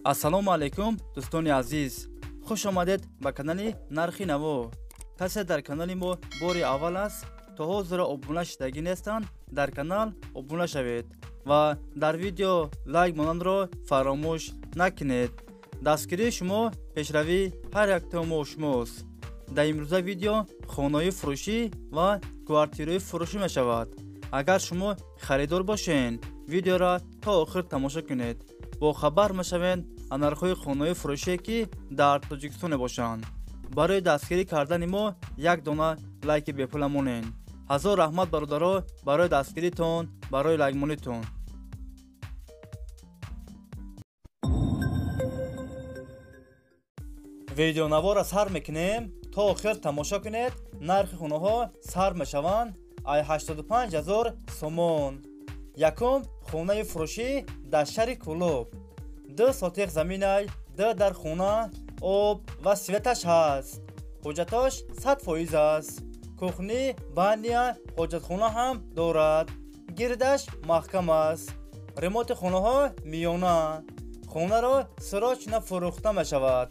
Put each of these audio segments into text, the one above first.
Ассалому алайкум, дӯстони азиз. Хуш омадед ба канали Нархи Наво. Касе дар канали мо бори аввал аст, то ҳозира обуна шудагӣ нестанд, дар канал обуна шавед ва дар видео лайк монандро фаромӯш накунед. Дастгирии шумо пешравии ҳар яктаи мо шумост. Дар имрӯза видео хонаҳои фурӯшӣ ва квартираҳои фурӯшӣ мешавад. Агар шумо харидор бошед, видеоро то охир тамошо кунед. Бохабар мешавед аз нархҳои хонаҳои фурӯшие, ки дар Тоҷикистон мебошанд. Барои дастгирӣ кардани мо як дона лайки бепула монед. Ҳазор раҳмат, бародаро, барои дастгиритон, барои лайкмонитон. Видеонаворро сар мекунем, то охир тамошо кунед. Нархи хонаҳо сар мешаванд ай 85 ҳазор сомон. Якум хонаи фурӯшӣ дар шаҳри Кӯлоб. 2 сотиқ заминай, 2 дар хона, об ва светаш ҳаст. Ҳуҷҷатош 100% аст. Кухни, баня, ҳоҷатхона ҳам дорад. Гирдаш маҳкам аст. Ремонти хонаҳо миёна. Хонаро срочно фурӯхта мешавад.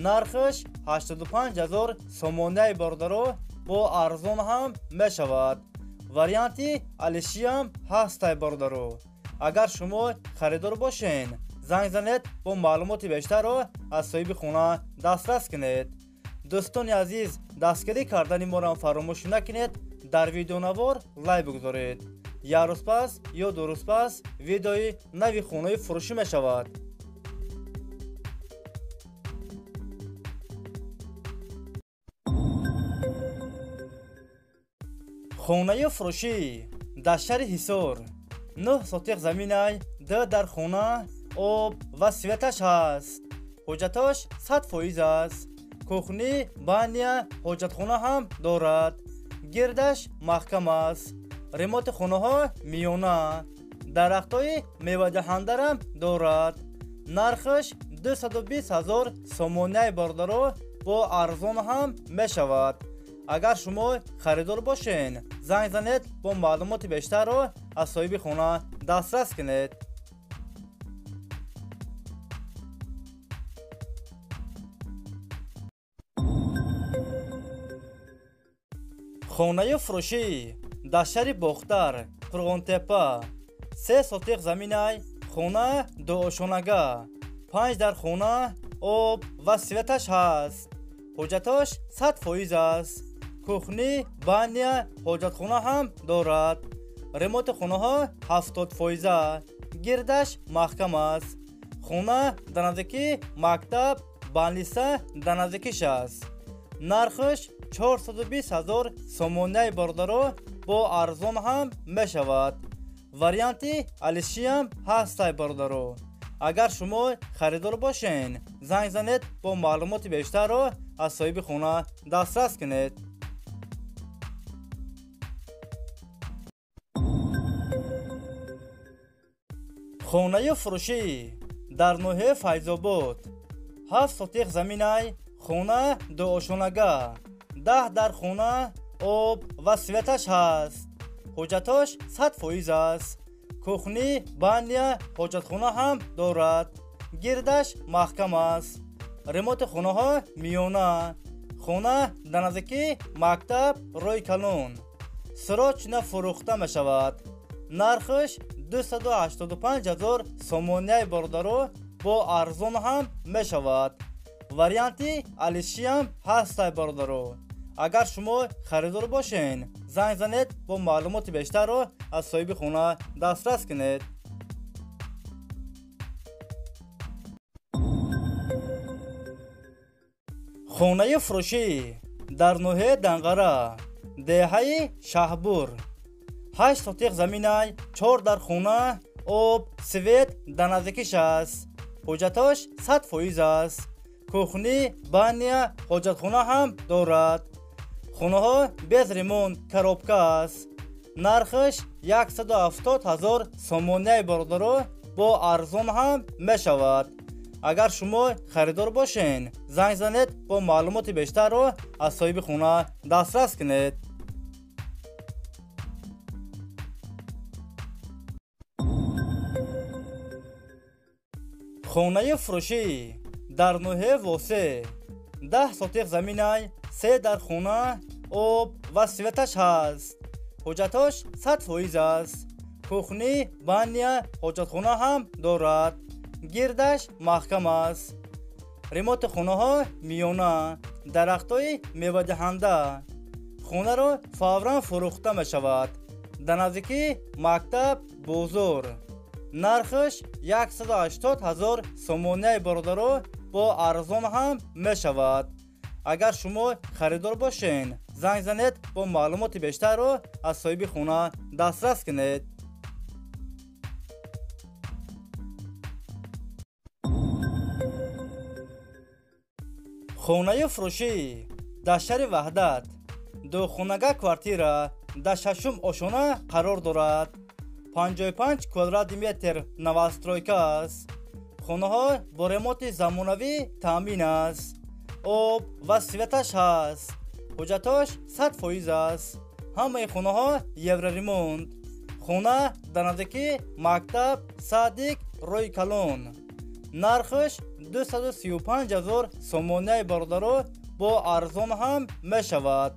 Нархаш 85 ҳазор сомонаи, бародаро, бо арзон ҳам мешавад. Варианти алишиам ҳастай, бародаро. Агар шумо харидор бошед, занг занед, бо маълумоти бештарро аз соҳиби хона дастрас кунед. Дӯстони азиз, дастгирӣ кардани моро фаромӯш накунед, дар видеонавор лайк бигузоред. Як рӯз пас ё 2 рӯз пас видеои нави хонаи фурӯшӣ мешавад. Хонаи фурӯшӣ дар шаҳри Ҳисор. 9 сотиқ заминай, 2 дар хона, об ва светаш ҳаст. Ҳуҷҷатош 100% аст. Кухни, баня, ҳоҷатхона ҳам дорад. Гирдаш маҳкам аст. Ремонти хонаҳо миёна. Дарахтҳои мевадиҳандарам дорад. Нархаш 220 ҳазор сомонаи, бародаро, бо арзон ҳам мешавад. Агар шумо харидор бошед, занг занед, бо маълумоти бештарро аз соҳиби хона дастрас кунед. Хонаи фурӯшӣ дар шаҳри Бохтар, Қурғонтепа. 3 сотиқ заминай, хона дуошонага, 5 дар хона, об ва светаш ҳаст. Ҳуҷҷатош 100% аст. Кухни, баня, ҳоҷатхона ҳам дорад. Ремонти хонаҳо 70%. Гирдаш маҳкам аст. Хона дар наздикии мактаб, балниса дар наздикиш аст. Нархаш 420 ҳазор сомонаи, бародаро, бо арзон ҳам мешавад. Варианти алишиам ҳастай, бародаро. Агар шумо харидор бошед, занг занед, бо маълумоти бештарро аз соҳиби хона дастрас кунед. Хонаи фурӯшӣ дар ноҳияи Файзобод. 7 сотиқ заминай, хона дуошонага, 10 дар хона, об ва светаш ҳаст. Ҳуҷҷатош 100% аст. Кухни, баня, ҳоҷатхона ҳам дорад. Гирдаш маҳкам аст. Ремонти хонаҳо миёна. Хона дар наздикии мактаб, роҳи калон. Срочно фурӯхта мешавад. Нархаш 285 ҳазор сомонаи, бародаро, бо арзон ҳам мешавад. Варианти алишиам ҳастай, бародаро. Агар шумо харидор бошед, занг занед, бо маълумоти бештарро аз соҳиби хона дастрас кунед. Хонаи фурӯшӣ дар ноҳияи Данғара, деҳаи Шаҳбур. 8 сотиқ заминай, 4 дар хона, об, свет дар наздикиш аст. Ҳуҷҷатош 100% аст. Кухни, баня, ҳоҷатхона ҳам дорад. Хонаҳо без ремонт, коробка аст. Нархаш 170 ҳазор сомонаи, бародаро, бо арзон ҳам мешавад. Агар шумо харидор бошед, занг занед, бо маълумоти бештарро аз соҳиби хона дастрас кунед. Хонаи фурӯшӣ дар ноҳияи Восе, 10 сотиқ заминай, 3 дар хона, об ва светаш ҳаст. Ҳуҷҷатош 100% аст. Кухни, баня, ҳоҷатхона ҳам дорад. Гирдаш маҳкам аст. Ремонти хонаҳо миёна, дарахтҳои мевадиҳанда. Хонаро фавран фурӯхта мешавад. Дар наздикии мактаб, бозор. Нархаш 180 000 сомонияи бародаро бо арзон ҳам мешавад. Агар шумо харидор бошед, занг занед, бо маълумоти бештарро аз соҳиби хона дастрас кунед. Хонаи фурӯшӣ дар шаҳри Ваҳдат, духонага квартира дар шашум ошона қарор дорад. 55 квадрати метр новостройка аст. Хонаҳо бо ремонти замонавӣ таъмин аст. Об ва светаш ҳаст. Ҳуҷҷатош 100% аст. Ҳамаи хонаҳо евроремонт. Хона дар наздикии мактаб, садик, роҳи калон. Нархаш 235 000 сомонияи бародаро бо арзон ҳам мешавад.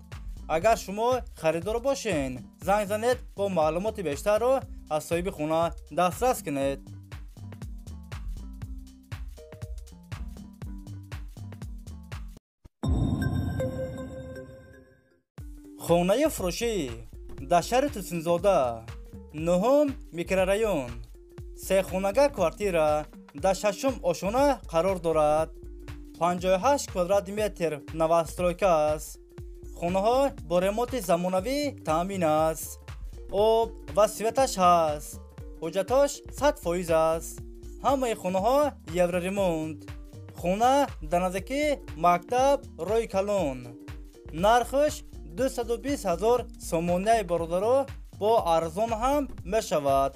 Агар шумо харидор бошед, занг занед, бо маълумоти бештарро аз соҳиби хона дастрас кунед. Хонаи фурӯшӣ дар шаҳри Тусинзода, 9 микрорайон, сехонага квартира дар шашум ошона қарор дорад. 58 квадрати метр новостройка аст. Хонаҳо бо ремонти замонавӣ таъмин аст. Об ва светаш ҳаст. Ҳуҷҷатош 100% аст. Ҳамаи хонаҳо евроремонт. Хона дар наздикии мактаб, роҳи калон. Нархаш 220 000 сомонияи бародаро бо арзон ҳам мешавад.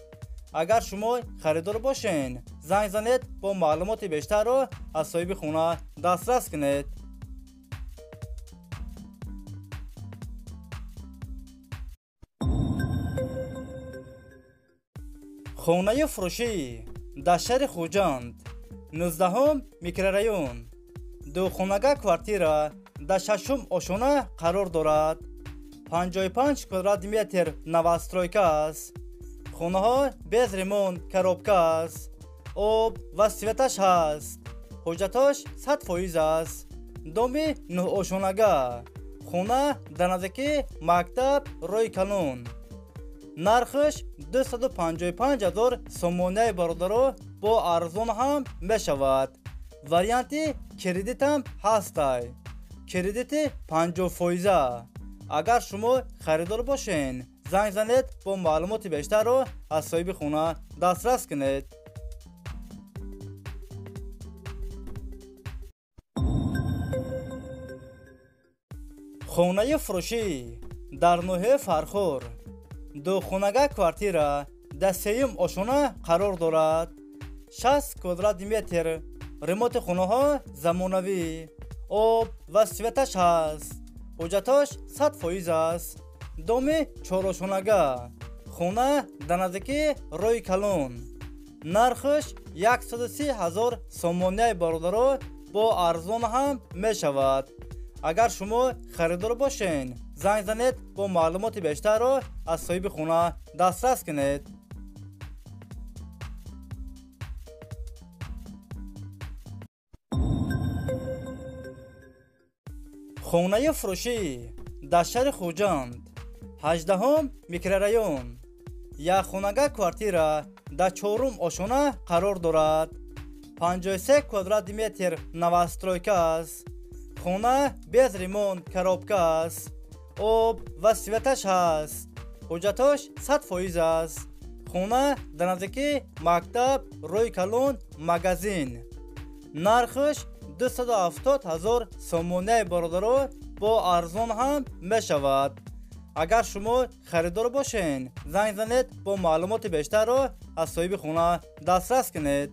Агар шумо харидор бошед, занг занед, бо маълумоти бештарро аз соҳиби хона дастрас кунед. Хонаи фурӯшӣ дар шаҳри Хуҷанд, 19 микрорайон, духонага квартира дар шашум ошона қарор дорад. 55 квадрати метр новостройка аст. Хонаҳо без ремонт, коробка аст. Об ва светаш ҳаст. Ҳуҷҷатош 100% аст. Доми нӯҳошонага. Хона дар наздикии мактаб, роҳи калон. Нархаш 255 000 сомонияи бародаро бо арзон ҳам мешавад. Варианти кредитам ҳастай. Кредити 50%. Агар шумо харидор бошед, занг занед, бо маълумоти бештарро аз соҳиби хона дастрас кунед. Хонаи фурӯшӣ дар ноҳияи Фархор, духонага квартира дар сеюм ошона қарор дорад. 60 квадрати метр, ремонти хонаҳо замонавӣ, об ва светаш ҳаст. Ҳуҷҷатош 100% аст. Доми чорошонага. Хона дар наздикии роҳи калон. Нархаш 130 000 сомонияи бародаро бо арзон ҳам мешавад. Агар шумо харидор бошед, занг занед, бо маълумоти бештарро аз соҳиби хона дастрас кунед. Хонаи фурӯшӣ дар шаҳри Хуҷанд, 18 микрорайон, якхонага квартира дар чорум ошона қарор дорад. 53 квадрати метр новостройка аст. Хона без ремонт, коробка аст. Об ва светаш ҳаст. Ҳуҷҷатош 100% аст. Хона дар наздикии мактаб, роҳи калон, магазин. Нархаш 270 000 сомонияи бародаро бо арзон ҳам мешавад. Агар шумо харидор бошед, занг занед, бо маълумоти бештарро аз соҳиби хона дастрас кунед.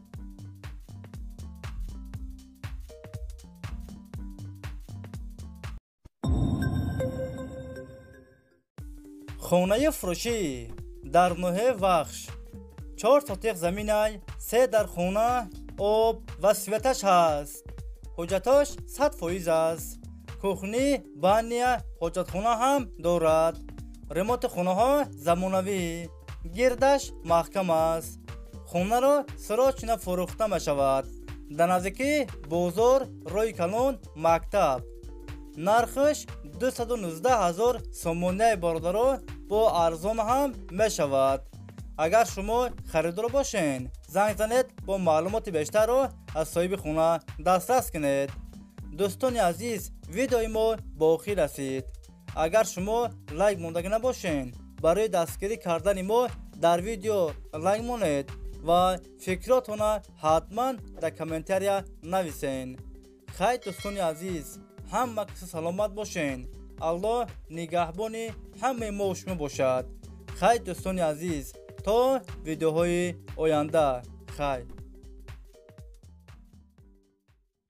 Хонаи фурӯшӣ дар ноҳияи Вахш, 4 сотиқ заминай, 3 дар хона, об ва светаш ҳаст. Ҳуҷҷатош 100% аст. Кухни, баня, ҳоҷатхона ҳам дорад. Ремонти хонаҳо замонавӣ, гирдаш маҳкам аст. Хонаро срочно фурӯхта мешавад. Дар наздикӣ бозор, роҳи калон, мактаб. Нархаш 219 ҳазор сомонияи бародаро, бо арзон ҳам мешавад. Агар шумо харидор бошед, занг занед, бо маълумоти бештарро аз соҳиби хона дастрас кунед. Дӯстони азиз, видеои мо ба охир расид. Агар шумо лайк мондагӣ набошед, барои дастгирӣ кардани мо дар видео лайк монед ва фикротона ҳатман дар комментария нависен. Хайр, дӯстони азиз, ҳама киса саломат бошен. Аллоҳ нигаҳбони ҳамаи мо шумо бошад. Хайр, дӯстони азиз, то видеоҳои оянда. Хайр.